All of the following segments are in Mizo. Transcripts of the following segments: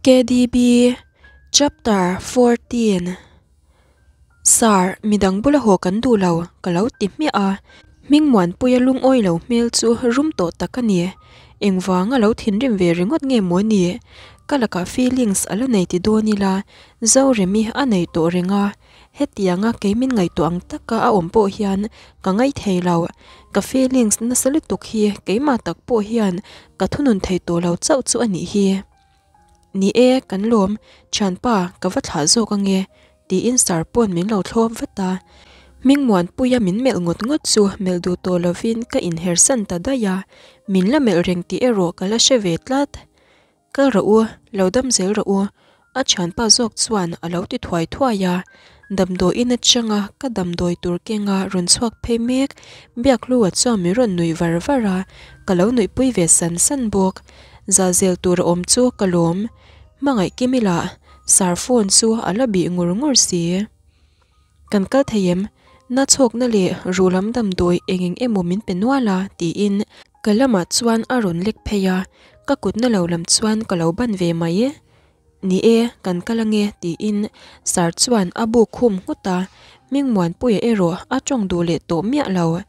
KDB Chapter 14 Sir, midang bula haw kan duh lo, ka lo ti hmiah a. Hmingmuanpuia lungawi lo hmel chu rum tawh tak a ni. Engvanga lo thinrim ve ringawt nge maw ni? Ka lakah feelings a la nei ti dawn ila, Zoremi a nei tawh reng a. Hetianga kei min ngaihtuah ang taka a awm pawh hian ka ngaithei lo. Ka feelings nasa lutuk hi keimah tak pawh hian ka thunun thei tawh lo chauh chu a nih hi. Ni e, kan lawm, thianpa ka va thlah zawk ange, tiin sir pawn min lo thlawp vat a. Hmingmuanpuia min melh ngawt ngawt chu melh duh tawh lovin ka inhersan ta daih a, min la melh reng tih erawh ka la hre ve tlat. Kal rawh u, lo dam zel rawh u, a thianpa zawk chuan a lo ti thuai thuai a. Damdawiin atanga ka damdawi tur kenga rawn chhuak phei mek Biakhlua chuan min rawn nuih var var a, ka lo nuihpui ve san san bawk. Zahzel tur a awm chu ka lawm. Hmangaih Kimi lah sar phone chu a la bih ngur ngur si. Kan kal thei em? Na chhawkna leh ruh lam damdawi eng eng emaw min pe nual a tiin ka lamah chuan a rawn lek phei a, ka kutna lo lam chuan ka lo ban ve mai. Ni e, kan kal ange tiin Sir chuan a buk khum nghut a, Hmingmuanpuia erawh a tawng duh leh tawh miah lo.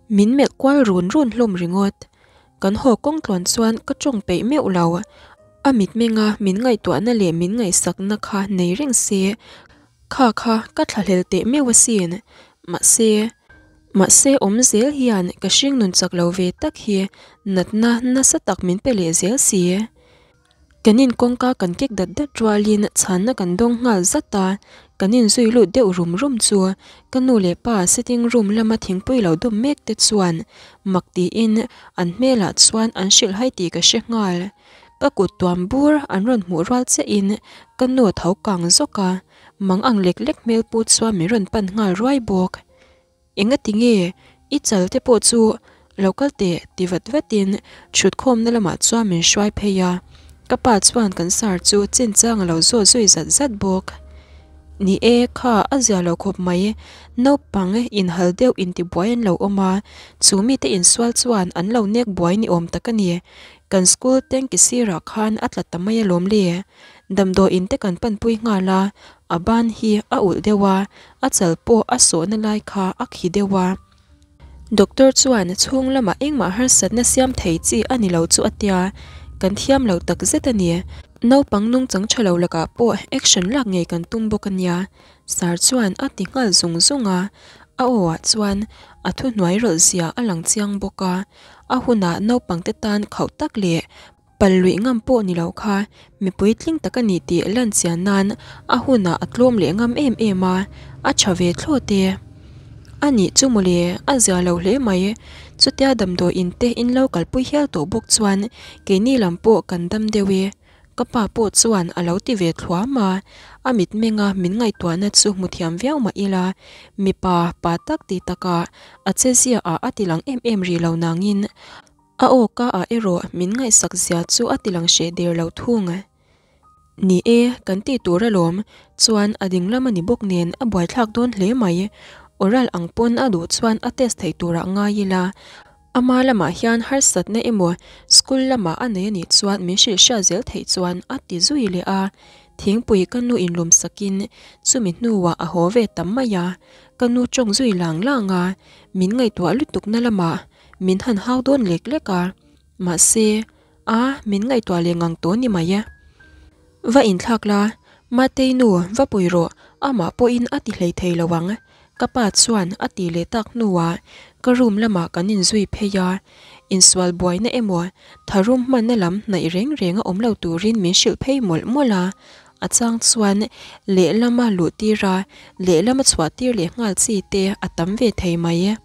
Min melh kual run run hlawm ringawt. Kan haw kawng tluan chuan ka tawng peih meuh lo. A mitmenga min ngaihtuahna leh min ngaihsakna kha nei reng se, Kha kha ka thlahlel teh meuh asin. Mahse, mahse awm zel hian ka hringnun chak lo ve tak hi natna nasa tak min pe leh zel si. Kan in kawngka kan kek dat dat rualin chhanna kan dawng nghal zat a, kan inzui lut deuh rum rum chu ka nu leh pa sitting room lama thingpui lo dawm mek te chuan mak tiin an hmelah chuan an hrilhhai tih ka hre nghal. Ka kut tuam bur an rawn hmuh rual chiahin ka nu a tho kang zawk a, mang ang lek lek hmel pu chuan min rawn pan nghal ruai bawk. Engati nge i chal te pawh chu lo kal teh ti vat vatin thutkhawmna lamah chuan min hruai phei a, ka pa chuan kan sar chu chinchang a lo zawt zui zat zat bawk. Ni e, kha a zia lo khawp mai, naupang inhal deuh intibuai an lo awm a, chu mite insual chuan an lo nek buai ni awm tak a ni. Kan school tanki sirah khan a tla ta mai alawm le. Damdawiin te kan panpui nghal a, a ban hi a ulh deuh a, a chal pawh a sawhna lai kha a khi deuh a. Doctor chuan chhung lamah engmah harsatna siam thei chi a ni lo chu a tia, kan thiam lo tak zet a ni. Naupang nungchang tha lo lakah pawh action lak ngei kan tum bawk a nia, Sir chuan a ti nghal zung zung a, a aw ah chuan a thuhnuai rawlh zia a lang chiang bawk a. A hunah naupangte tan khauh tak leh pal luih ngam pawh ni lo kha mipui tling tak a ni tih lan chian nan a hunah a tlawm leh ngam em em a, a tha ve thlawt e. A nih chu mawle, a zia lo hle mai. Chutia damdawi in te in lo kalpui hial tawh bawk chuan keini lam pawh kan dam deuh e. Ka pa pawh chuan a lo ti ve thluam a, a mitmenga min ngaihtuahna chu hmu thiam viau mah ila, mipa pa tak ti takah a che ziaah a ti lang em em rih lo nangin a aw ka ah erawh min ngaihsak zia chu a ti lang hreh der lo thung. Ni e, kan tih tur alawm, chuan a dinglam a ni bawk nen a buaithlak dawn hle mai, oral ang pawn a duh chuan a test theih turah ngai ila, Ama lamah hian harsatna emaw school lamah a nei anih chuan min hrilh hriat zel theih chuan a ti zui leh a, thingpui ka nu inlum sakin chumi hnuah a haw ve tam mai a, ka nu tawng zui lang lang a, min ngaihtuah lutukna lamah min han hau dawn lek lek a, mahse a min ngaihtuah leh ngang tawh ni mai e. Va inthlak la, Matei nu va pui rawh, amah pawhin a ti hlei thei lo ang, ka pa chuan a ti leh tak hnuah ka room lamah kan inzui phei a, insual buaina emaw tharum hmanna lam hnaih reng reng a awm lo turin min hrilh phei mawlh mawlh a, a chang chuan lehlama luh tir a, lehlama chhuah tir leh nghal chi te a tam ve thei mai.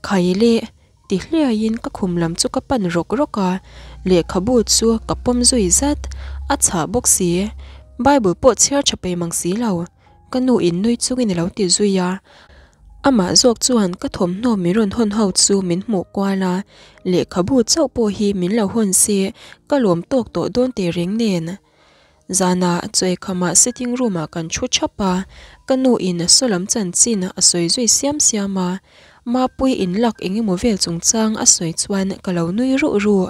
Khai leh. Ti hliaiin ka khum lam chu ka pan rawk rawk a, lehkhabu chu ka pawm zui zat, a chhah bawk si. Bible pawh chhiar tha pei mang si lo, ka nu in nui chungin a lo ti zui a. Amah zawk chuan ka thawmhnaw min rawn hawn ho chu min hmuh kual a, lehkhabu chauh pawh hi min lo hawn se ka lawm tawk tawh dawn teh reng nen. Zanah Chuaikhamah sitting room ah kan thu thap a, ka nu in saw lam chanchin a sawi zui siam siam a, Mapui in lak eng emaw vel chungchang a sawi chuan ka lo nui ruh ruh.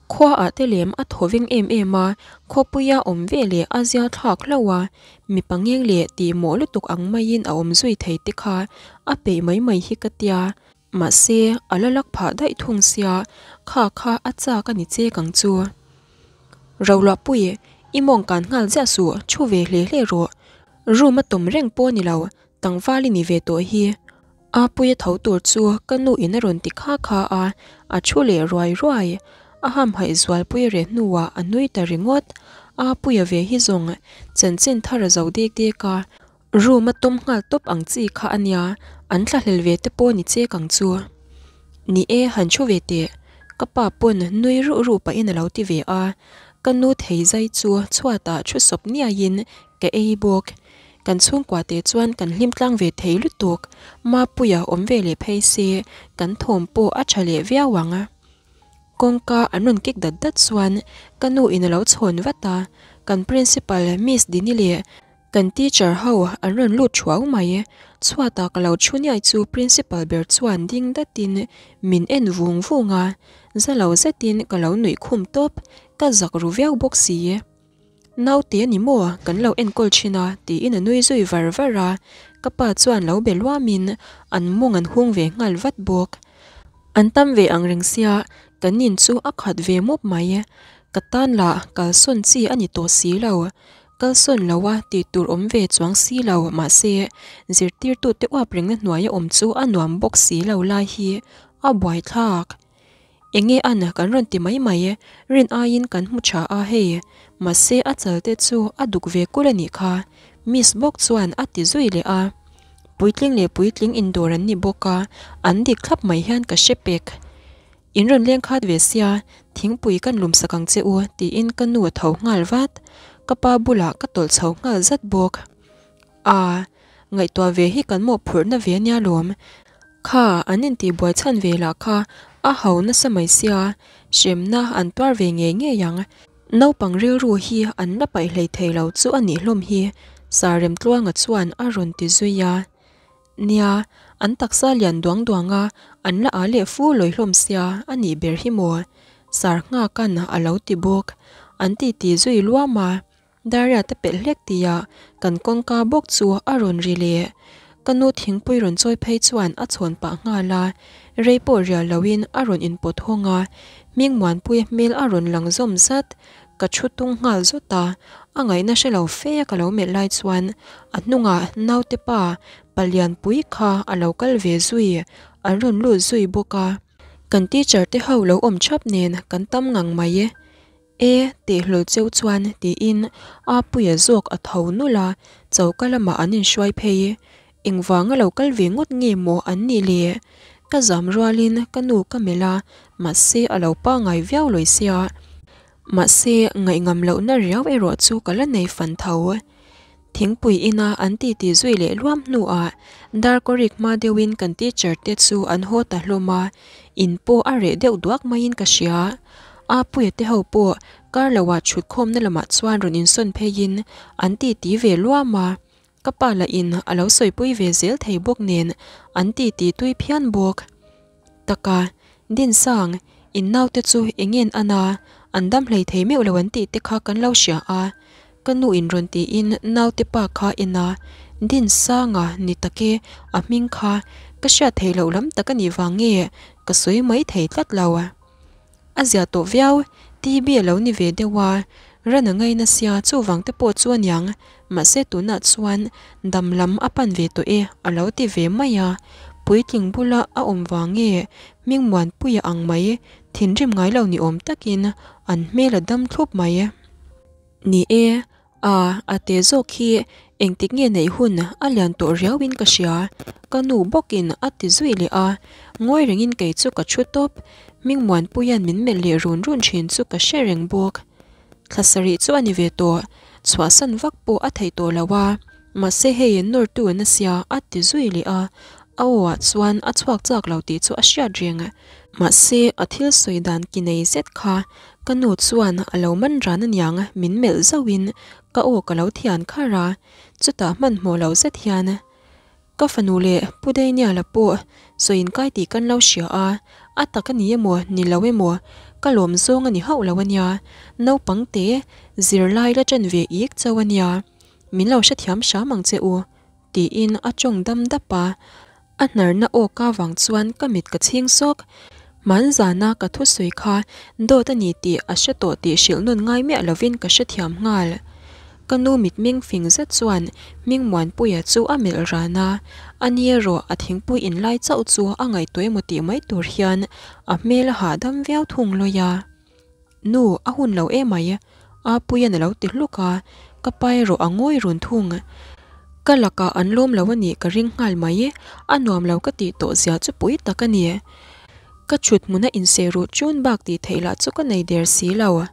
Khua ah te lem a thawveng em em a, khawpuia awm ve leh a zia thlak hlauh a, mipa ngeng leh tih mawh lutuk ang maiin a awm zui thei te kha a peih mai mai hi ka tia. Mahse, a la lak phah daih thung sia, kha kha a chak a ni chek ang chu. Roluahpui, i mawng kan nghal ziah suh, thu ve hle hle rawh. Room a tawm reng pawh a ni lo, tlangval i ni ve tawh hi. Apuia tho tur chu ka nu in a rawn ti kha kha a, a thu leh ruai ruai. A hamhaih zualpui reh hnuah a nui ta ringawt. Apuia ve hi zawng chanchin thar a zo dek dek a, room a tawm nghal tawp ang chi kha a nia, an thlahlel ve te pawh ni chek ang chu. Ni e, han thu ve teh. Ka pa pawn nui ruh ruh pahin a lo ti ve a, ka nu thei zai chu chhuatah thu sawp niaiin ka ei bawk. Kan chhungkua te chuan kan hlim tlang ve thei lutuk, Mapuia awm ve leh phei se kan thawm pawh a tha leh viau ang. Kawngka an rawn kik dat dat chuan ka nu in a lo chhawn vat a, kan principal Miss Dini leh kan teacher ho an rawn lut thuau mai. Chhuatah ka lo thu niai chu principal ber chuan ding datin min en vung vung a, za lo zetin ka lo nuih khum tawp, ka zak ru viau bawk si. Naute a ni maw? Kan lo enkawl thin a, tiin a nui zui var var a. Ka pa chuan lo be luamin an mawng an hung ve nghal vat bawk. An tam ve ang reng sia, kan in chu a khat ve mup mai. Ka tan lah kalsawn chi a ni tawh si lo. Kalsawn lo a tih tur awm ve chuang si lo, mahse zirtirtute uap rengna hnuaia awm chu a nuam bawk si lo lai hi a buaithlak. Enge an kan rawn ti mai mai, rin aiin kan hmu tha a hei, mahse a chal te chu a duk ve kul a nih kha, Miss bawk chuan a ti zui leh a. Puitling leh puitling indawr an ni bawk a, an dik thlap mai hian ka hre pek. In rawn leng khat ve sia, thingpui kan lum sak ang che u tiin ka nu a tho nghal vat, ka pa bulah ka tawlh chho nghal zat bawk. A, ngaihtuah ve hi kan mawhphurhna ve ania lawm. Kha an intihbuai chhan ve lah kha a ho nasa mai sia, hremna an tuar ve ngei ngei ang. Naupang rilru hi an la paih hlei thei lo chu a nih hlawm hi, Saremtluanga chuan a rawn ti zui a. Nia, an taksa lian duang duang a, an la â leh fu lawi hlawm sia a nih ber hi maw? Sarnghakan a lo ti bawk. An titi zui luam a. Daria te pelh hlek tia kan kawngka bawk chu a rawn ri leh. Ka nu thingpui rawn chawi phei chuan a chhawn pah nghal a, rei pawh rial loin a rawn inpawt hawng a, Hmingmuanpuia hmel a rawn lang zawm zat. Ka thu tung nghal zawt a, a ngaihna hre lo fe a ka lo melh lai chuan a hnungah naute pa palianpui kha a lo kal ve zui, an rawn lut zui bawk a. Kan teacher te ho lo awm thap nen kan tam ngang mai. E, teh hlawl cheu chuan tiin Apuia zawk a tho nulh a, choka lamah an inhruai phei. Engvanga lo kal ve ngawt nge maw an nih le? Ka zam rualin ka nu ka melh a, mahse a lo pangai viau lawi sia. Mahse ngaihngam lohna riau erawh chu ka la nei fan tho. Thingpui ina an titi zui leh luam hnuah darkawrik hma deuhin kan teacher te chu an haw ta hlawm a, in pawh a reh deuh duak maiin ka hria. Apuia te ho pawh kar loah thutkhawmna lamah chuan rawn insawn pheiin an titi ve luam a, ka pa lahin a lo sawipui ve zel thei bawk nen an titi tui phian bawk. Taka, Dinsang, in naute chu eng en an a, an dam hlei thei meuh lo an tih te kha kan lo hria a, ka nu in rawn tiin naute pa kha en a, Dinsanga ni tak e, a hming kha ka hriat theih loh lam tak a nih vang nge ka sawi mai thei tlat lo. A zia tawh viau, TB a lo ni ve deuh a, ran a ngaina sia chuvang te pawh chu aniang, mahse tunah chuan dam lam a pan ve tawh e a lo ti ve mai a, puitling bula a awm vang nge Hmingmuanpuia ang mai thinrim ngai lo ni awm takin an hmel a dam thlup mai. Ni e, A, a te zawk hi engtik nge neih hun a lian tawh riau in ka hria, ka nu bawkin a ti zui leh a, ngawi rengin kei chu ka thu tawp, Hmingmuanpuia'n min melh leh run run thin chu ka hre reng bawk. Thla sarih chu a ni ve tawh, chhuahsan vak pawh a theih tawh lo a, mahse hei nawrtu an a sia a ti zui leh a, a aw ah chuan a chhuak chak lo tih chu a hriat reng, mahse a thil sawi dan ki nei zet kha Ka nu chuan a lo man ran aniang min melh zauhin ka aw ka lo thian khar a, chutah hmanhmawh lo zet hian ka fanu leh Pu Daniel-a pawh sawi inkai tih kan lo hria a, A tak a ni emaw, ni lo emaw, ka lawm zawng a ni hauh lo a nia. Naupang te, zirlai la ṭan ve ik chauh a nia. Min lo hrethiam hram ang che u, tiin a ṭawng dam dap a. A hnarna aw ka vang chuan ka mit ka chhing sawk. Hmanzana ka thusawi kha dawt a ni tih a hre tawh tih hrilh nawn ngai miah lovin ka hrethiam nghal. Ka nu mitmeng fing zet chuan Hmingmuanpuia chu a melh ran a, a ni erawh a thingpui inlai chauh chu a ngaihtuah emaw tih mai tur hian a hmel a hahdam viau thung lawi a. Nu, a hun lo emai, Apuia'n a lo ti hluk a, ka pa erawh a ngawi run thung. Ka lakah an lawm lo a nih ka ring nghal mai, a nuam lo ka tih tawh zia chu pui tak a ni. Ka chhut hmuna inseh ruh chun bak tih theih lah chu ka nei der si lo.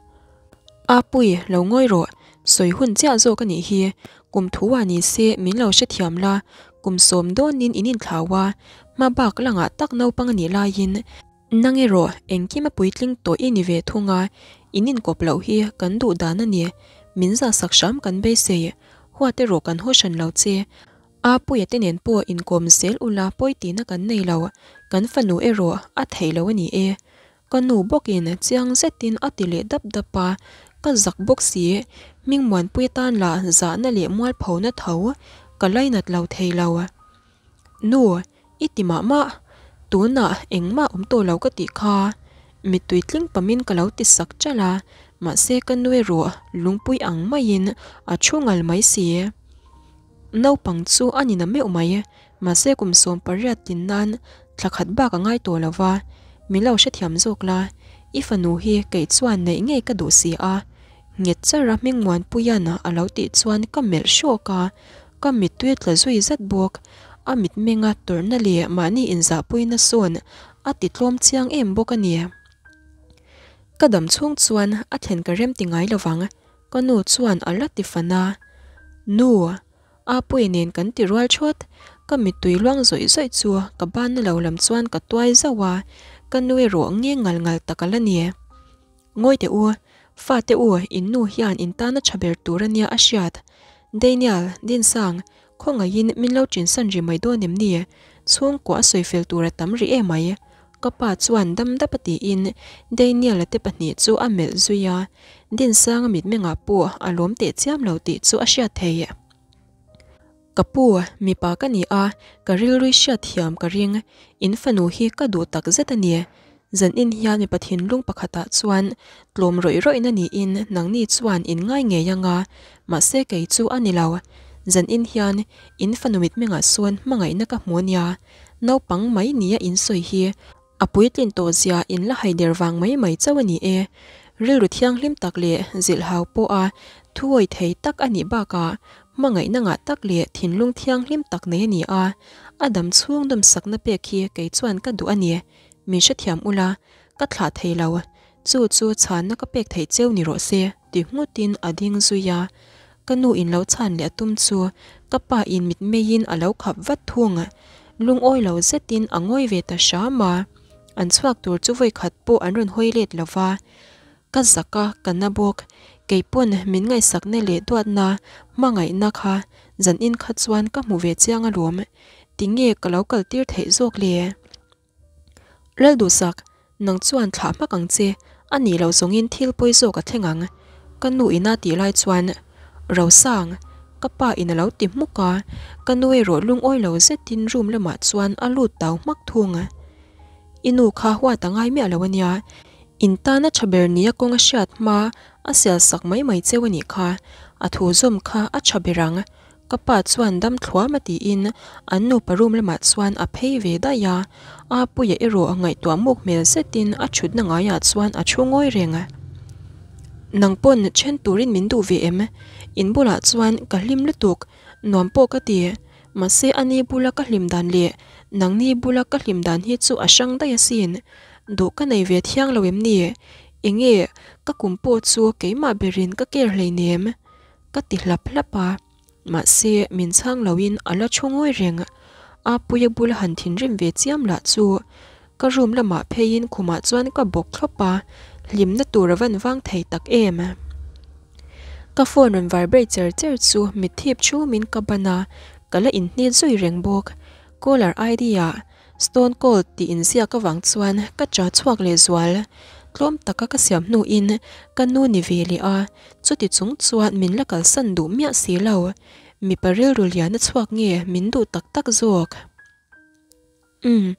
Apui, lo ngawi rawh, sawi hun chiah zawk a nih hi, kum thu ah ni se min lo hrethiam la, kum sawm dawnin in inthlau a, hma bak langah tak naupang a nih laiin, Nang erawh engkim a puitling tawh i ni ve thung a, in inkawp loh hi kan duh dan a ni. Min zahsak hram kan beisei, huat erawh kan haw hran lo che. Apuia te nen pawh inkawm zel ula pawi tihna kan nei lo, kan fanu erawh a theih lo a ni e. Ka nu bawkin chiang zetin a ti leh dap dap a, ka zak bawk si, Hmingmuanpuia tan lah zahna leh mualphona tho ka lainat lo thei lo. Nu, i ti mah mah, tunah engmah awm tawh lo ka tih kha. Mittui tling pamin ka lo ti sak ṭalh a, mahse ka nu erawh lungpui ang maiin a thu ngal mai si. Naupang chu a ni na meuh mai, mahse kum 18 tin nan thla khat bak a ngai tawh lo va, min lo hrethiam zawk la, i fanu hi kei chuan neih ngei ka duh si a, nghet char a Hmingmuanpuia'n a lo tih chuan ka melh hrawk a, Ka mittui a tla zui zat bawk. A mitmenga tawrhna leh mahni inzahpuina sawn a ti tlawm chiang em bawk a ni. Ka dam chhung chuan a thlen ka rem ti ngai lovang, ka nu chuan a la ti fan a. Nu, Apuia nen kan ti rual thawt. Ka mittui luang zawih zawih chu ka banna lo lam chuan ka tuai zauh a, ka nu erawh nge ngal ngal tak a la ni. Ngawi teh u, fate u, in nu hian in tana tha ber tur a nia a hriat. Daniel, Dinsang, khawngaihin min lo chinsan ri mai dawn em ni? Chhungkua a sawi fel tur a tam rih em mai. Ka pa chuan dam dap a tiin Daniel-a te pahnih chu a melh zui a, Dinsanga mitmengah pawh a lawm teh chiam lo tih chu a hriat theih. Ka pu, mipa ka ni a, ka rilrui hriat thiam ka ring. In fanu hi ka duh tak zet a ni. Zanin hian mipa thinlung pakhatah chuan tlawm rawih rawihna niin nangni chuan in ngai ngei ang a, mahse kei chu a ni lo. Zanin hian in fanu mitmengah sawn hmangaihna ka hmu a nia. Naupang mai nia in sawi hi A puitlin tawh zia in la haider vang mai mai chauh a ni e. Rilru thianghlim tak leh zilhhau pawha thuawi thei tak a nih bakah hmangaihna ngah tak leh thinlung thianghlim tak nei a ni a, a dam chhung nawmsakna pek hi kei chuan ka duh a ni. Min hrethiam ula, ka thlah thei lo. Chu chu chhanna ka pek theih cheu ni rawh se, ti nghutin a ding zui a. Ka nu in lo chhan leh a tum chu ka pa in mitmeiin a lo khap vat thung. Lungawi lo zetin a ngawi ve ta hram a, an chhuak tur chu vawi khat pawh an rawn hawi let lo va. Ka zak a, ka na bawk. Kei pawn min ngaihsakna leh duatna, hmangaihna kha zanin kha chuan ka hmu ve chiang alawm. Tinge ka lo kal tir theih zawk le? Lalduhsak, nang chuan thlah hmak ang che, a nih loh zawngin thil pawi zawk a thleng ang. Ka nu ina tih lai chuan, Rosang, ka pa in a lo ti hmuk a, ka nu erawh lungawi lo zetin room lamah chuan a lut tau hmak thung. I nu kha huat a ngai miah lo a nia, in tana tha ber nia kawng a hriat hma a sial sak mai mai cheu a nih kha, a thu zawm kha a tha ber ang. Ka pa chuan dam thluam a tiin an nupa room lamah chuan a phei ve daih a, Apuia erawh ngaihtuah muk hmel zetin a thutna ngaiah chuan a thu ngawi reng. Nang pawn then turin min duh ve em? In bulah chuan ka hlim lutuk, nuam pawh ka ti. Mahse ani bula ka hlim dan leh nangni bula ka hlim dan hi chu a hrang daih asin. Duh ka nei ve thiang lo em ni? Enge ka kum pawh chu keimah berin ka care hleinem. Ka ti hlap hlap a, mahse min chhang loin a la thu ngawi reng. Apuia bula han thinrim ve chiam lah chu ka room lamah pheiin khumah chuan ka bawk thlawp a, hlimna tur a van vang thei tak em. Ka phone rawn vibrate cher cher chu mitthip thumin ka ban a, ka la inhnit zui reng bawk. Caller ID ah. Stone Cold tih inziak avang chuan ka ṭah chhuak lehzual. Tlawm taka ka siam hnuin ka nu ni ve leh a, chuti chung chuan min la kalsan duh miah si lo. Mipa rilru lian a chhuak nge min duh tak tak zawk? Umm,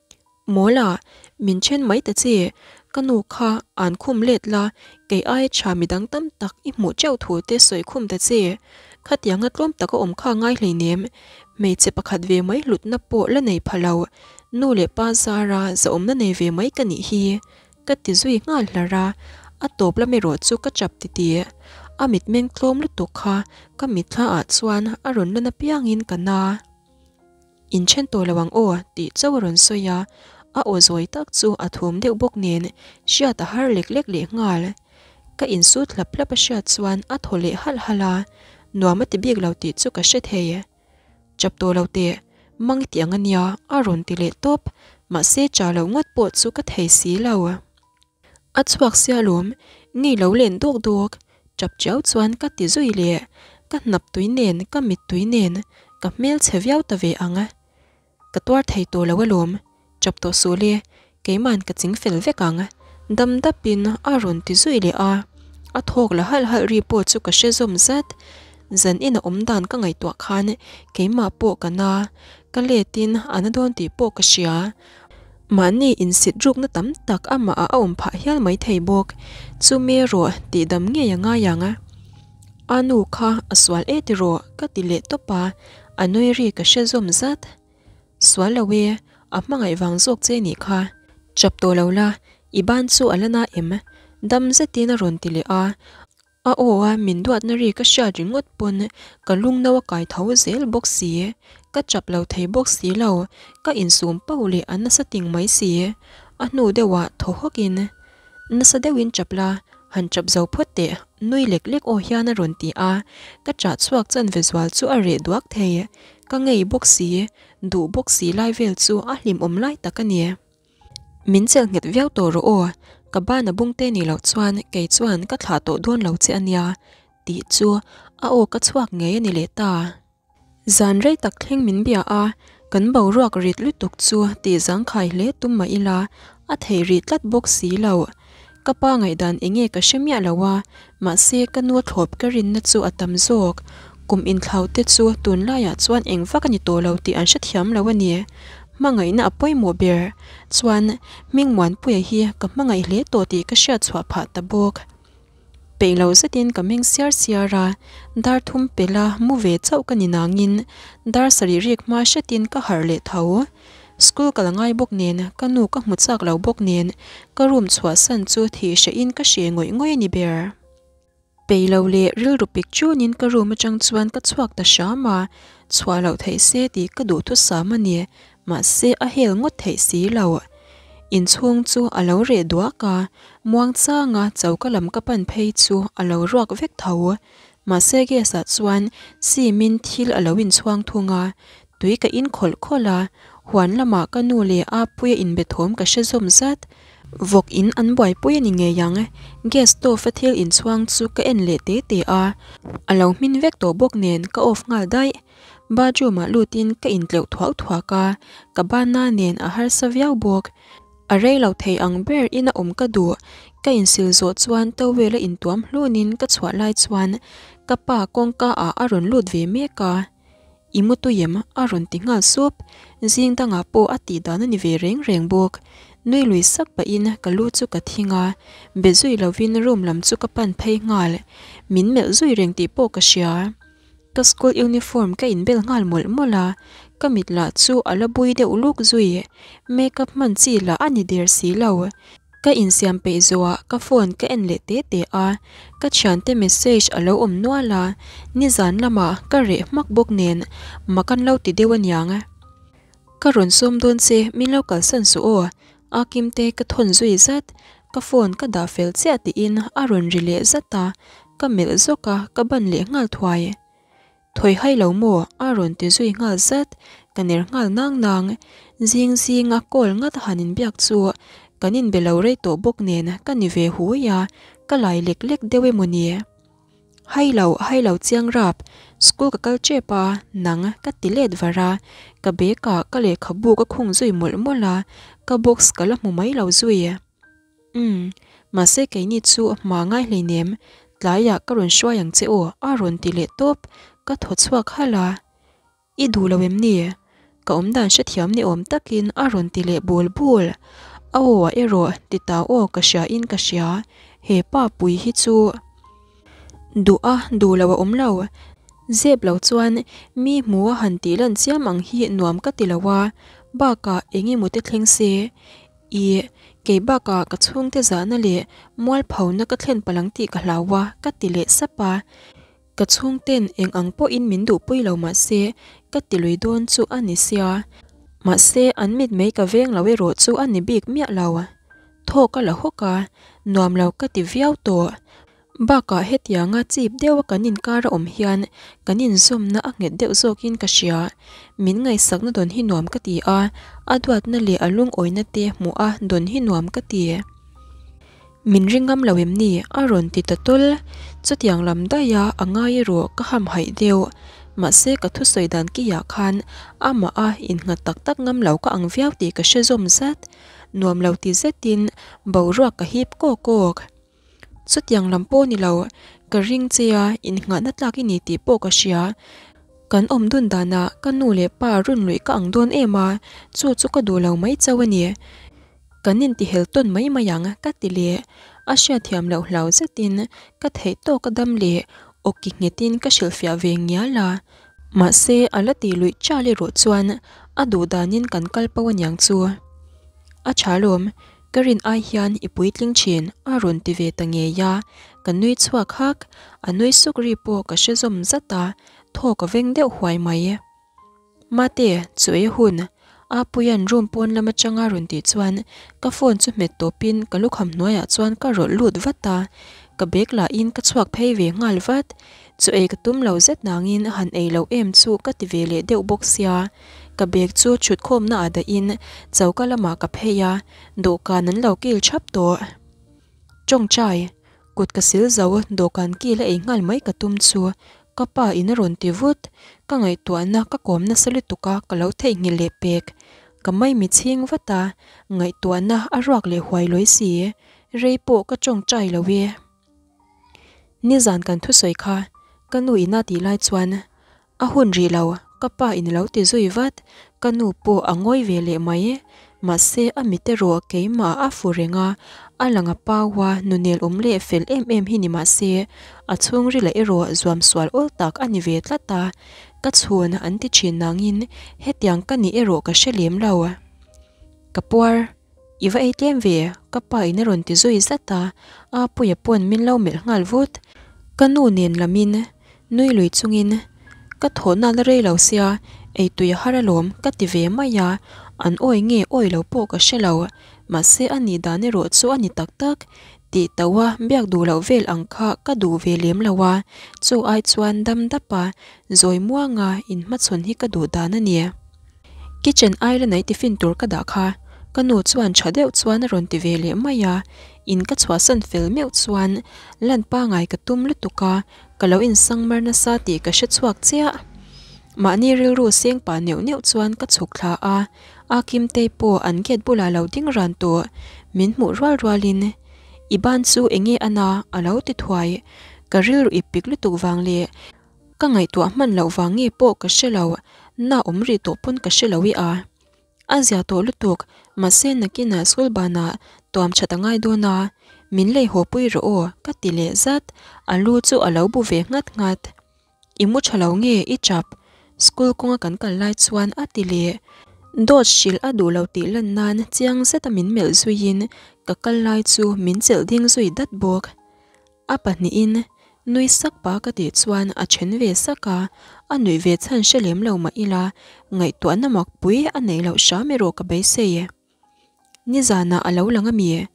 Mawla, min then mai ta che, ka nu kha an khum let la, kei aia tha midang tam tak i hmuh teuh thu te sawi khum ta che. Khatianga tlawm taka awm kha ngai hleinem, hmeichhe pakhat ve mai hlutna pawh la nei pha lo, nu leh pa zara zahawmna nei ve mai ka nih hi, ka ti zui nghal hlar a, a tawp lam erawh chu ka chap titi. A mitmeng tlawm lutuk kha ka mitthla ah chuan a rawn lan apiangin ka na. Inthen tawh lo ang aw tih chauh a rawn sawi a, a aw zawi tak chu a thum deuh bawk nen hriat a har lek lek leh nghal. Ka insut hlap hlap a hriat chuan a thaw leh halh halh a, nuam a ti bik lo tih chu ka hre thei. Chap tawh lo teh, mang i tih ang a nia a rawn ti leh tawp, mahse cha loh ngawt pawh chu ka thei si lo. A chhuak sia lawm, ngei lo len dawk dawk, tap chiau chuan ka ti zui leh, ka hnap tui nen ka mit tui nen ka hmel chhe viau ta ve ang. Ka tuar thei tawh lo alawm, tap tawh suh le, keiman ka ching fel vek ang, dam dap in a rawn ti zui leh a, a thawk la halh halh ri pawh chu ka hre zawm zat, zan in a awm dan ka ngaihtuah khan keimah pawh ka na, ka let in a na dawn tih pawh ka hria. Mahni insit rukna tam tak amah ah a awm phah hial mai thei bawk. Chumi erawh tihdam ngei a ngai ang. A nu kha a sual e tiraw ka ti leh tawp a, a nui ri ka hre zawm zat. Sual lo e, a hmangaih vang zawk che nih kha. Chap tawh lo la, i ban chu a la na em? Dam zetin a rawn ti leh a, A aw a min duatna ri ka hriat ringawt pawn ka lungno a kai tho zel bawk si. Ka chap lo thei bawk si lo, ka insum pauh leh a nasa ting mai si. A hnu deuhah thaw hawkin, Nasa deuhin chap la, han chap zo phawt teh, nui lek lek aw hian a rawn ti a. Ka chah chhuak chanve zual chu a reh duak thei. Ka ngei bawk si, duh bawk si lai vel chu a hlimawm lai tak a ni. Min chelh nghet viau tawh rawh aw, ka ban a bung te nih loh chuan kei chuan ka thlah tawh dawn lo che a nia tih chu a aw ka chhuak ngei a ni leh ta. Zan rei tak thleng min bia a, kan boruak rit lutuk chu tih zangkhai hle tum mah ila a theih rih tlat bawk si lo. Ka pa ngaihdan eng nge ka hre miah lo a, mahse ka nu a thlawp ka rinna chu a tam zawk. Kum inthlau te chu tunlaiah chuan eng vak a ni tawh lo tih an hrethiam lo a ni. Hmangaihna a pawimawh ber chuan Hmingmuanpuia hi ka hmangaih hle tawh tih ka hriat chhuah phah ta bawk. Peih lo zetin ka meng siar siar a, dar thum pela mu ve chauh ka ni nangin dar sarih rik hma hretin ka harh leh tho. School kal ngai bawk nen ka nu ka hmu chak lo bawk nen ka room chhuahsan chu thih hrehin ka hre ngawih ngawih a ni ber. Peih lo leh rilru pik chunin ka room atang chuan ka chhuak ta hram a, chhuah loh theih se tih ka duhthusam a ni, mahse a hel ngawt theih si lo. Inchhung chu a lo reh duak a, muangchanga choka lam ka pan phei chu a lo ruak vek tho. Mahse gas ah chuan simin thil a lo inchhuang thung a, tui ka in khawlh khawlh a, huan lamah ka nu leh Apuia inbe thawm ka hre zawm zat. Vawk in an buaipui a ni ngei ang, gas stove a thil inchhuang chu ka en leh te te a, a lo hmin vek tawh bawk nen ka off nghal daih. Bathroom ah lutin ka intleuh thuak thuak a, ka banna nen a harsa viau bawk. A rei lo thei ang ber in a awm ka duh, ka insil zawh chuan towel a intuam hlunin ka chhuah lai chuan ka pa kawngka ah a rawn lut ve mek a. I mu tui em? a rawn ti nghal sup. Zing dangah pawh a tih dan a ni ve reng reng bawk. Nui lui sak pahin ka lu chu ka thing a, be zui lovin room lam chu ka pan phei nghal. Min melh zui reng tih pawh ka hria. Ka school uniform ka inbel nghal mawlh mawlh a, ka mit lah chu a la bui deuh luk zui. Makeup hman chi lah a ni der si lo. Ka insiam peih zawhah ka phone ka en leh te te a, ka thiante message a lo awm nual a, nizan lamah ka reh hmak bawk nen mak an lo ti deuh aniang. Ka rawn sawm dawn che, min lo kalsan suh aw, a Kimte ka thawn zui zat, ka phone ka dah fel chiah tiin a rawn ri leh zat a, ka melh zawk a, ka ban leh nghal thuai. Thawi hai lo maw? a rawn ti zui nghal zat, ka ner nghal nang nang. Zing zinga call ngat han inbiak chu kan inbe lo rei tawh bawk nen ka ni ve hui a, ka lai lek lek deuh emaw ni? Hai lo, hai lo chiang rap, school ka kal tep a, nang ka ti let var a, ka bag ah ka lehkhabu ka khung zui mawlh mawlh a, ka box ka la hmu mai lo zui. Umm, mahse keini chu hma ngai hleinem, tlaiah ka rawn hruai ang che aw a rawn ti leh tawp, ka thaw chhuak halh a. I duh lo em ni? Ka awmdan hrethiam ni awm takin a rawn ti leh bul bul. A aw ah erawh ti ta aw ka hria in ka hria, he pa pui hi chu duh a duh lo a awm lo. Zep lo chuan mi hmu a han tih lan chiam ang hi nuam ka ti lo a, bakah eng emaw te thleng se Ih, kei bakah ka chhungte zahna leh mualphona ka thlen palh ang tih ka hlau a, ka ti leh sap a. Ka chhungten eng ang pawhin min duhpui lo mah se, ka ti lui dawn chu a ni sia. Mahse, an mitmei ka veng lo erawh chu a ni bik miah lo. Thaw ka la hawk a, nuam lo ka ti viau tawh. Bakah hetianga chip deuha kan inkar a awm hian kan inzawmna a nghet deuh zawkin ka hria. Min ngaihsakna dawn hi nuam ka ti a, a duatna leh a lungawina te hmuh a dawn hi nuam ka ti. Min ring ngam lo em ni? a rawn ti ta tawl. Chutiang lam daiha a ngai erawh ka hamhaih deuh. Mahse ka thusawi dan kiah khan amah a innghat tak tak ngam lo ka ang viau tih ka hre zawm zat. Nuam lo ti zetin boruak ka hip kawk kawk. Chutiang lam pawh ni lo, ka ring che a, innghahna tlak i ni tih pawh ka hria. Kan awm dun danah ka nu leh pa run luih ka ang dawn em a, chu chu ka duh lo mai chauh a ni. Kan intihel tawn mai mai ang, ka ti leh. A hriatthiam loh hlau zetin ka theih tawk a dam leh awki nghetin ka hrilhfiah ve ngial a. Mahse, a la tih luih chal erawh chuan a duh danin kan kal pau aniang chu. A tha lawm, Ka rin ai hian i puitling thin a rawn ti ve ta ngei a, ka nui chhuak hak, a nui suk ri pawh ka hre zawm zat a, thaw ka veng deuh huai mai. Mate, chu ei hun, Apuia'n room pawn lam atanga rawn tih chuan ka phone chu hmet tawpin ka lukham hnuaiah chuan ka rawlh lut vat a, ka bag lahin ka chhuak phei ve nghal vat. Chu ei ka tum lo zet nangin han ei loh em chu ka ti ve leh deuh bawk sia. Ka bag chu chhutkhawmna ah dahin choka lamah ka phei a, dawhkan an lo kil thap tawh. Tawngtai, kut ka sil zo dawhkan kil a ei nghal mai ka tum chu ka pa in a rawn ti vut. Ka ngaihtuahna ka kawm nasa lutuk a ka lo theihnghilh leh pek. Ka maimi chhing vat a, ngaihtuahna a ruak leh huai lawi si. Rei pawh ka tawngtai lo e. Nizan kan thusawi kha ka nu ina tih lai chuan a hun rih lo, ka pa in lo ti zui vat, ka nu pawh a ngawi ve leh mai. Mahse a mit erawh keimah a fu reng a, a lang a pau a, nunel awm leh fel em em hi ni mahse a chhungrila erawh zuam sual awl tak a ni ve tlat a, ka chhun an ti thin nangin hetiang ka nih erawh ka hre lem lo. Ka puar. I va ei tlem ve, ka pa in a rawn ti zui zat a, Apuia pawn min lo melh nghal vut. Ka nu nen lamin nui lui chungin ka thawhna la rei lo sia, ei tui a har alawm ka ti ve mai a, an awi nge awi lo pawh ka hre lo, mahse a nih dan erawh chu a ni tak tak, tih tauh a biak duh loh vel ang kha ka duh ve lem lo a, chu ai chuan dam dap a zawi muanga inhmachhawn hi ka duh dan a ni. Kitchen island a i tiffin tur ka dah kha ka nu chuan tha deuh chuan a rawn ti ve leh mai a, in ka chhuahsan fel meuh chuan lan pangai ka tum lutuk a, ka lo insang mar nasa tih ka hre chhuak chiah. Mahni rilru seng pah neuh neuh chuan ka chhuk thla a, a Kimtei pawh an gate bulah lo ding ran tawh, min hmuh rual rualin I ban chu enge a na? a lo ti thuai, ka rilru ip pik lutuk vang leh Ka ngaihtuah hman loh vang nge pawh ka hre lo, na awm rih tawh pawn ka hre lo i a. A zia tawh lutuk, mahse nakinah school banah tuam that a ngai dawn a, min lei haw pui rawh aw ka ti leh zat, a lu chu a lo bu ve nghat nghat. I mu tha lo nge i chap? School kawnga kan kal lai chuan a ti leh. Dawt hrilh a duh lo tih lan nan chiang zeta min melh zuiin ka kal lai chu min chelh ding zui dat bawk. A pahnihin nui sak pa ka tih chuan a then ve sak a, a nuih ve chhan hre lem lo mah ila ngaihtuahna mak pui a neih loh hram erawh ka beisei e. Nizanah a lo lang a mi?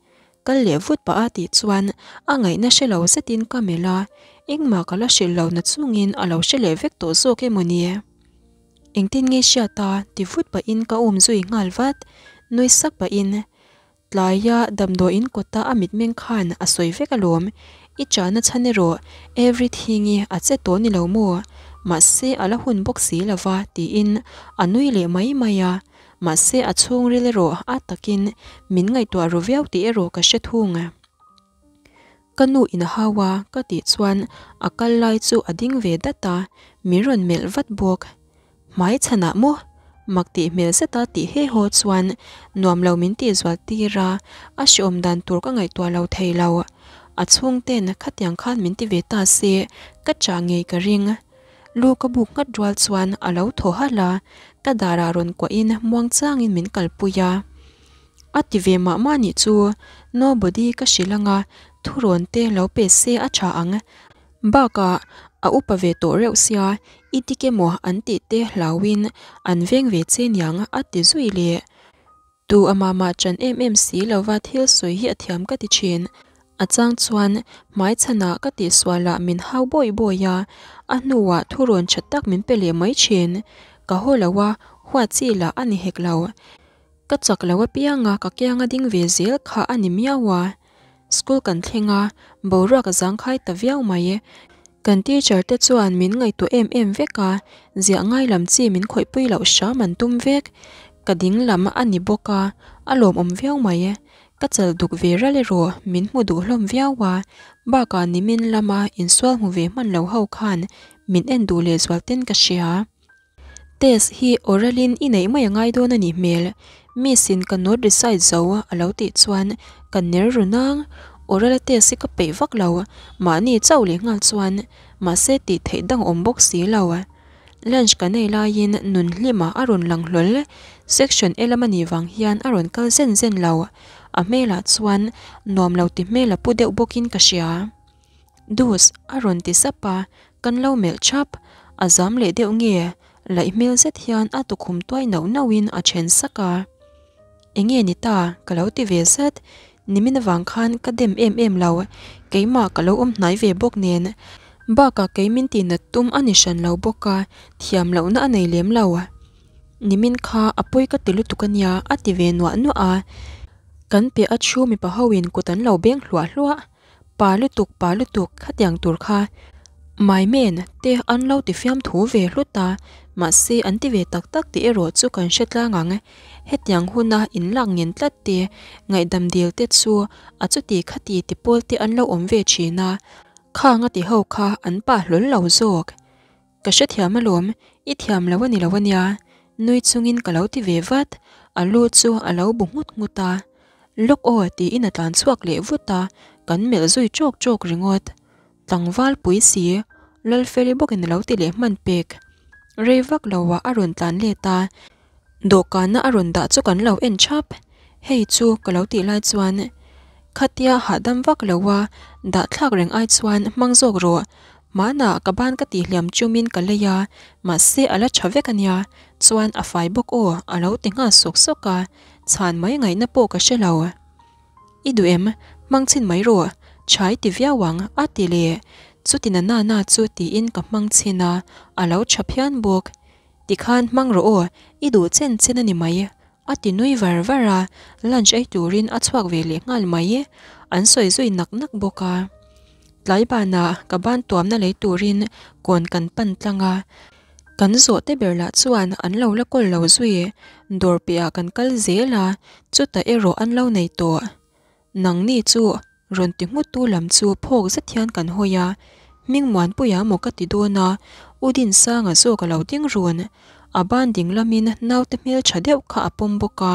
Kal leh vut pah a tih chuan a ngaihna hre lo zetin ka melh a, engmah ka la hrilh lo na chungin a lo hre leh vek tawh zawk emaw ni? Engtin nge hriat a? ti vut pahin ka um zui nghal vat, nui sak pahin Tlaia damdawiin kawta a mitmeng khan a sawi vek alawm. I chahna chhan erawh everything-i a che tawh ni lo maw? Mahse a la hun bawk si lo va tiin a nui leh mai mai a. Mahse a chhungril erawh a takin min ngaihtuah ru viau tih erawh ka hre thung. Ka nu in a hau a ka tih chuan a kal lai chu a ding ve dat a, min rawn melh vat bawk. Hmai chhanah maw? Mak tih hmel zeta tih he haw chuan nuam lo min tih zual tir a, a hreawm dan tur ka ngaihtuah lo thei lo. A chhungten khatiang khan min ti ve ta se, ka chah ngei ka ring. Lu ka buk nghat rual chuan a lo thaw halh a, ka darah rawn kuahin muangchangin min kalpui a. A ti ve mah mah nih chu, nobody ka hrilh anga thurawn te lo pe se a tha ang. Bakah a upa ve tawh reuh sia, i dik emaw an tih te hlauhin an veng ve che niang a ti zui leh. Tu a mah mah ṭan em em si lova thil sawi hi a thiam ka ti ṭhin. A chang chuan hmaichhanah ka tihsualah min hau bawi bawi a, a hnuah thurawn ṭha tak min pe leh mai ṭhin. Ka haw lo a, huat chi lah a ni hek lo. Ka chak lo apianga ka kianga ding ve zel kha a ni miau a. School kan thleng a, boruak a zangkhai ta viau mai. Kan teacher te chuan min ngaihtuah em em vek a, ziah ngai lam chi min khawihpui loh hram an tum vek. Ka ding lam a ni bawk a, a lawmawm viau mai. Ka chal duk ve ral erawh min hmu duh hlawm viau a, bakah nimin lama insual hmu ve hman lo ho khan min en duh lehzual ten ka hria. Test hi oral in i neih mai a ngai dawn a nih hmel. Miss in ka note recite zo a lo tih chuan ka ner ru nang. Oral a test hi ka peih vak lo, mahni chauh leh nghal chuan mahse tih theih dang awm bawk si lo. Lunch ka nei laiin nun hlimah a rawn lang hlawl. Section E lam a nih vang hian a rawn kal zen zen lo. A hmelah chuan nuam lo ti hmel a pu deuh bawkin ka hria. Dus a rawn ti sap a, kan lo melh thap. A zam leh deuh nge? Laih hmel zet hian a tukhum tuai nauh nauhin a then sak a. Enge ni ta? Ka lo ti ve zet. Nimin avang khan ka dem em em lo, keimah ka lo awm hnai ve bawk nen. Bakah kei min tihnat tum a ni hran lo bawk a, thiam lohna a nei lem lo. Nimin kha a pawi ka ti lutuk a nia a ti ve nuah nuah a. Kan piah a thu mipa hoin kut an lo beng hluah hluah. Pa lutuk pa lutuk khatiang tur kha My man te an lo ti fiam thu ve hlut a, mahse an ti ve tak tak tih erawh chu kan hre tlang ang. Hetiang huna in lak ngen tlat te, ngaihdam dil te chu a chuti khati ti pawl te an lo awm ve thin a, khang a ti ho kha an pa hlawl lo zawk. Ka hrethiam alawm, i thiam lo a ni lo ania, nui chungin ka lo ti ve vat, a lu chu a lo bu nghut nghut a. Lawk aw tiin a tlan chhuak leh vut a, kan melh zui ṭawk ṭawk ringawt. Tlangval pui si, Lalfeli bawkin a lo ti leh hman pek. Rei vak loah a rawn tlan let a, dawhkana a rawn dah chu kan lo en ṭhap. Hei chu ka lo tih lai chuan khatia hahdam vak loa dah thlak reng ai chuan hmang zawk rawh. Hmanah ka ban ka tihhliam chumin ka lei a, mahse a la tha vek a nia, chuan a fai bawk aw a lo ti nghal sawk sawk a, chhan mai ngaihna pawh ka hre lo. I duh em? Hmang chhin mai rawh, chhai ti viau ang a ti leh. Chuti na na na chu tiin ka hmang chhin a, a lo tha phian bawk. Tikhan hmang rawh aw, i duh chen chen a ni mai A ti nui var var a, lunch ei turin a chhuak ve leh nghal mai. An sawi zui nak nak bawk a. Tlai banah ka ban tuamna lei turin kawn kan pan tlang a. Kan zawh te ber lah chuan an lo la kawl lo zui. Dawr piahah kan kal zel a, chutah erawh an lo nei tawh. Nangni chu rawn ti nghuttu lam chu phawk zet hian kan hawi a, Hmingmuanpuia maw ka ti dawn a, U Dinsanga zawk a lo ding run. A ban ding lamin naute hmeltha deuh kha a pawm bawk a.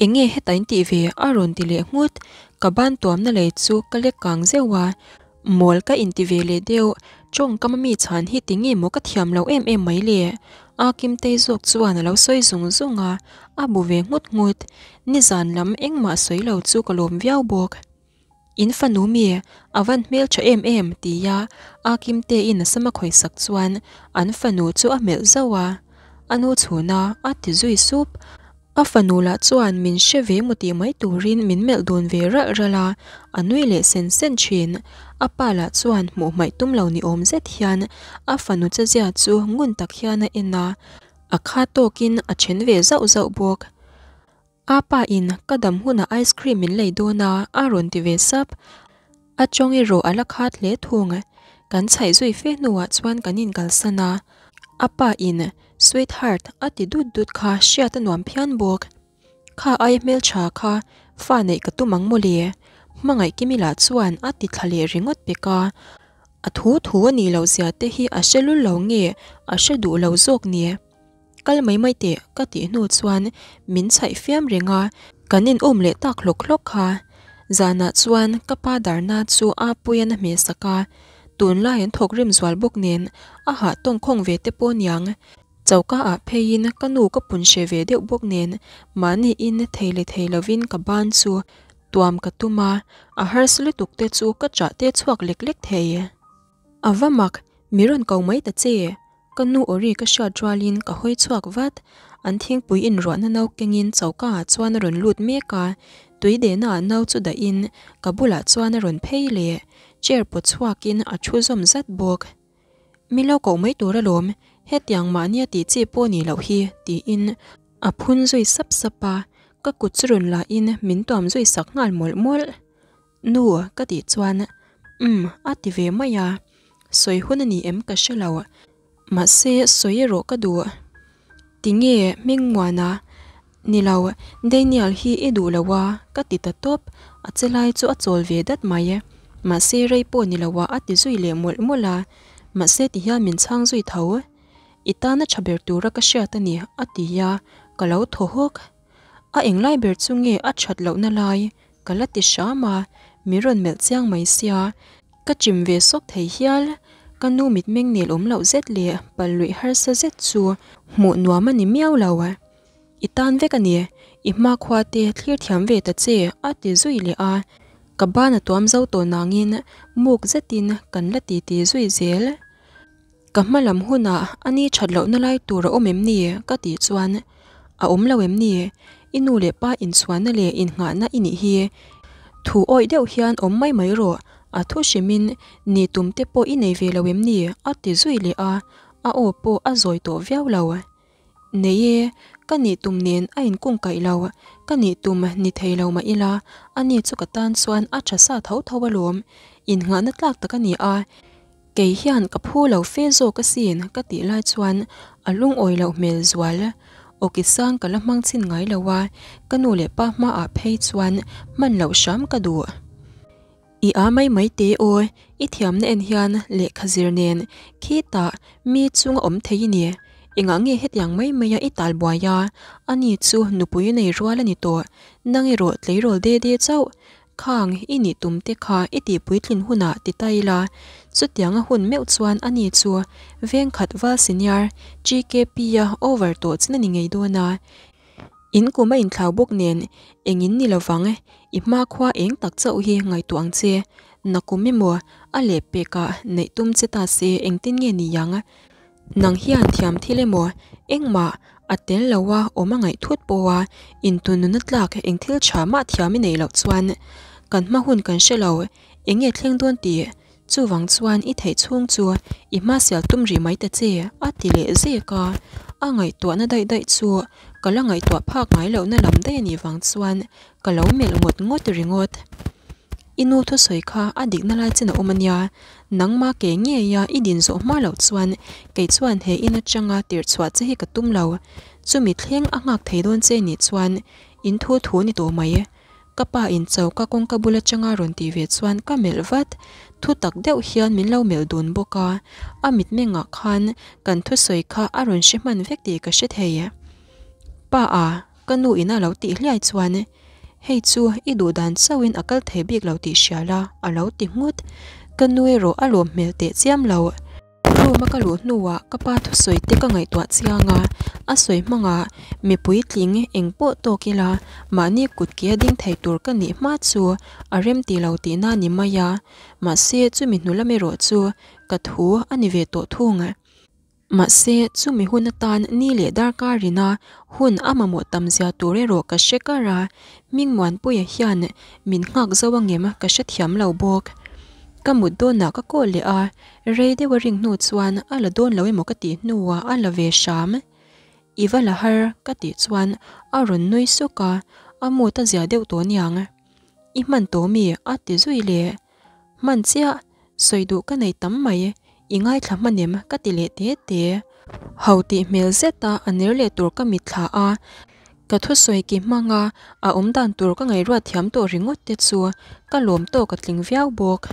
Enge heta in tih ve? a rawn ti leh nghut. Ka ban tuamna lei chu ka lek kang zeuh a, Mawl ka inti ve leh deuh, tawngkam a mi chhan hi tinge maw ka thiam lo em em mai le? A Kimtei zawk chuan a lo sawi zung zung a, a bu ve nghut nghut. Nizan lam engmah sawi lo chu ka lawm viau bawk. In fanu mi, a van hmeltha em em tia A Kimteiin a sama khawisak chuan an fanu chu a melh zauh a. A nu chhuna a ti zui sup. A fanu lah chuan min hre ve maw tih mai turin min melh dun ve ralh ralh a, a nui leh sen sen thin. A pa lah chuan hmuh hmaih tum lo ni awm zet hian a fanu chezia chu ngun tak hian a en a, a kha tawkin a then ve zauh zauh bawk. A pa in ka dam hunah ice cream min lei dawn a, a rawn ti ve sap. A tawng erawh a la khat hle thung. Kan chhaih zui fe hnuah chuan kan inkalsan a, a pa in Sweetheart a ti dut dut kha hriat a nuam phian bawk. Kha ai hmeltha kha fa neih ka tum ang mawle. Hmangaih Kimi lah chuan a ti thla leh ringawt pek a. A thu thu a nih loh zia te hi a hre lul lo nge a hre duh lo zawk ni. Kal mai mai teh ka tih hnu chuan min chhaih fiam reng a, kan in um leh tak hlawk hlawk kha. Zanah chuan ka pa darna chu a puian a hmeh sak a, tunlai an thawk rim zual bawk nen a hah tawngkhawng ve te pawh niang. Choka ah pheiin ka nu ka pun hre ve deuh bawk nen mahni in thei leh thei lovin ka ban chu tuam ka tum a, a harsa lutuk te chu ka chah te chhuak lek lek thei. A va mak, mi rawn ko mai ta che. Ka nu aw ri ka hriat rualin ka hawi chhuak vat. An thingpui inruahna no kengin choka ah chuan a rawn lut mek a, tui dehna ah no chu dahin ka bulah chuan a rawn phei leh. Chair pawt chhuakin a thu zawm zat bawk. Mi lo koh mai tur alawm, hetiang mahnia tih chi pawh nih loh hi, tiin a phun zui sap sap a, ka kut chu rawn lahin min tuam zui sak nghal mawlh mawlh. Nu ka tih chuan umm a ti ve mai a, sawi hun a ni em ka hre lo, mahse sawi erawh ka duh. Tinge Hmingmuana? Ni lo, Daniel hi i duh lo a, ka ti ta tawp, a che lai chu a chawl ve dat mai. Mahse rei pawh ni lo a a ti zui leh mawlh mawlh a, mahse ti hian min chhang zui tho. I tana tha ber tura ka hriat a ni a ti a, ka lo thaw hawk. A englai ber chu nge a that lohna lai? Ka la ti hram a, min rawn melh chiang mai sia, ka chim ve sawk thei hial. Ka nu mitmeng nel awm loh zet leh pal luih harsa zet chu hmuh nuam a ni miau lo. I tan vek a ni, i hmakhua te thlir thiam ve ta che a ti zui leh a, ka ban a tuam zo tawh nangin muk zetin kan la titi zui zel. Ka hma lam hunah a ni that lohna lai tur a awm em ni? ka tih chuan, A awm lo em ni? I nu leh pa inchhuanna leh innghahna i nih hi. Thu awih deuh hian awm mai mai rawh, a thu hrimin ni tum te pawh i nei ve lo em ni? a ti zui leh a, a aw pawh a zawi tawh viau lo. Nei e, ka nih tum nen a inkungkaih lo, ka nih tum ni thei lo mah ila, ani chu ka tan chuan a tha sa tho tho alawm, innghahna tlak tak a ni a, Kei hian ka phu lo fe zawk asin ka tih lai chuan a lungawi loh hmel zual. Awki sang ka la hmang chhin ngai lo a, ka nu leh pa hmaah phei chuan hman loh hram ka duh. I a mai mai te aw, i thiamna en hian lehkha zir nen khitah mi chunga awm thei i ni. Engah nge hetiang mai maia i tal buai a, ani chu nupui nei rual a ni tawh, nang erawh tleirawl de de chauh. Khang, i nih tum te kha i tih puitlin hunah ti ta ila, chutianga hun meuh chuan ani chu vengkhat val senior GKP-a over tawh chin a ni ngei dawn a. In kum a inthlau bawk nen engin ni lovang, i hmakhua eng tak chauh hi ngaihtuah ang che. Nakum emaw a lehpekah neih tum che ta se engtin nge ni ang? Nang hian thiam thil emaw engmah a tel lo a awm a ngaih thut pawh a, intununa tlak eng thil tha mah thiam i neih loh chuan kan hma hun kan hre lo, eng nge thleng dawn tih chuvang chuan i theih chhung chu i hma sial tum rih mai ta che a ti leh zek a, a ngaihtuahna daih daih chu ka la ngaihtuah phak ngai lohna lam daih a nih vang chuan ka lo melh ngawt ngawt ringawt. I nu thusawi kha a dikna lai chin a awm a nia, nangma ke ngeia i din zawh hma loh chuan kei chuan he in atanga tirh chhuah che hi ka tum lo. Chumi thleng a nghak thei dawn che nih chuan in thu thu ni tawh mai. Ka pa in choka kawngka bul atanga rawn tih ve chuan ka melh vat. Thu tak deuh hian min lo melh dun bawk a, a mitmengah khan kan thusawi kha a rawn hre hman vek tih ka hre thei. Pa a, ka nu in a lo tih hliai chuan Hei chu i duh dan chauhin a kal thei bik lo tih hria la, a lo ti nghut. Ka nu erawh a lawm hmel teh chiam lo. Room a ka luh hnuah ka pa thusawi te ka ngaihtuah chiang a, a sawi hmangah mipui tling eng pawh tawk ila mahni kut ke a ding thei tur ka nih hma chu a rem ti lo tihna a ni mai a, mahse chumi hnu lam erawh chu ka thu a ni ve tawh thung. Mahse, chumi hun atan ni leh darkar rina hun a mamawh tam zia tur erawh ka hre kar a, Hmingmuanpuia hian min nghak zo angem ka hrethiam lo bawk. Ka mut dawnah ka call leh a, rei deuh a ring hnu chuan a la dawn lo emaw ka tih hnuah a la ve hram. I va la har ka tih chuan a rawn nui suk a, a mood a zia deuh tawh niang. I hman tawh mi? a ti zui leh. Hman chiah, sawi duh ka nei tam mai, i ngaithla hman em? Ka ti leh te te. Ho tih hmel zeta a ner leh tur ka mitthla a, ka thusawi ki hmanga a awm dan tur ka ngaihruat thiam tawh ringawt te chu ka lawm tawk a tling viau bawk.